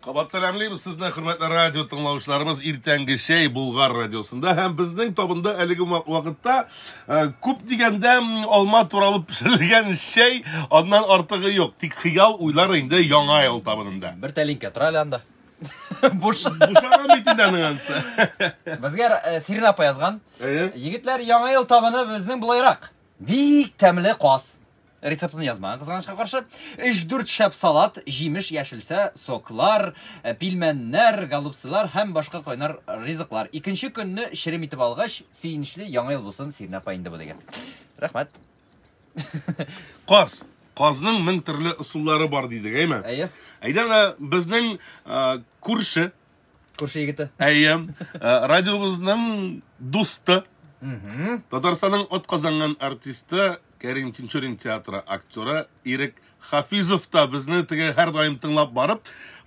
Кабат сәламлибез сезне, хөрмәтле радио тыңлаучыларыбыз, иртәнге чәй Булгар радиосында һәм безнең табында әлеге вакытта э, күп дигәндә алма туралып пешерелгән чәй, аннан артыгы юк. Тик хыял уйлар инде яңа ел табынында. Бер тәлинкә тора әле анда. Буш. Бушаган бит инде аның анысы. Безгә э, Сирина апа язган. Әйе. Егетләр, яңа ел табыны безнең болайрак. Бик тәмле каз. Рецептын язмаган, кызганычка каршы. 3-4 шәп салат, җимеш, яшелчә, соклар, э, пилмәннәр, голубцылар һәм башка кайнар ризыклар. Икенче көнне черем итеп алгач, сөенечле яңа ел булсын, Сиринә апа инде бу дигән. Рәхмәт. Каз. Казның мең төрле ысуллары бар дидек, әйме? Әйе. Әйдә менә безнең э, күрше Күрше егете. Әйе. Э, радиобызның дусты. Татарстанның от казанган артисты Кәрим Тинчурин театры актеры Ирек Хафизов та безне теге һәрдаим тыңлап барып,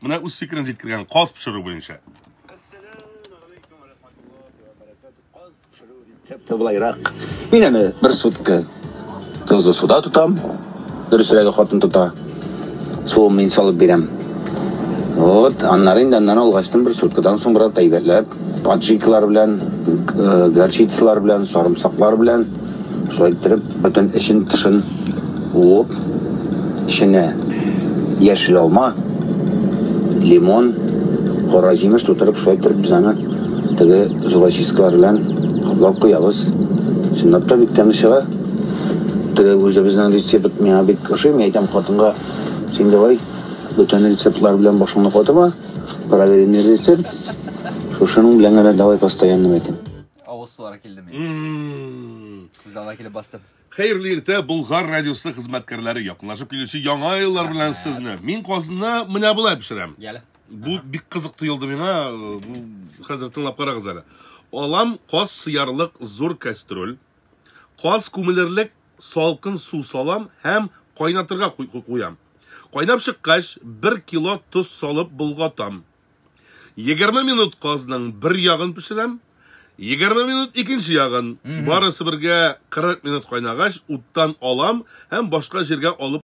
менә үз фикерен җиткергән каз пешерү буенча. Рецепты былайрак. Мин аны бер сутка тозлы суда тотам. Дөресрәге хатын тота. Суын мин салып бирәм. Вот, аннары инде аннан алгачтын бер суткадан соң бераз әйбәтләп, аджикалар белән, э, горчицалар белән, сарымсаклар белән шулай иттереп бөтен эчен тышын уып, эченә яшел алма, лимон, кара җимеш тутырып шулай иттереп без аны теге зубочисткалар белән каплап куябыз. Чынлап та бик тәмле чыга. Теге үзебезнең рецепт миңа бик ошый. Мин әйтәм хатынга, син давай бүтән рецептлар белән башыңны катырма. Проверенный рецепт. Шушының белән генә давай постоянно әйтәм. Авыз сулары килде мин. Күз алдына килеп басты. Хәерле иртә, Болгар радиосы хезмәткәрләре якынлашып килүче яңа еллар белән сезне. Мин казны менә болай пешерәм. Яле. Бу бик кызык тоелды миңа. Бу хәзер тыңлап карагыз әле. Алам каз сыярлык зур кастрюль. Каз күмелерлек салкын су салам һәм кайнатырга куям. Кайнап чыккач, 1 кило тоз салып болгатам. 20 минут казның бер ягын пешерәм, 20 минут икенче ягын. Барысы бергә 40 минут кайнагач, уттан алам һәм башка җиргә алып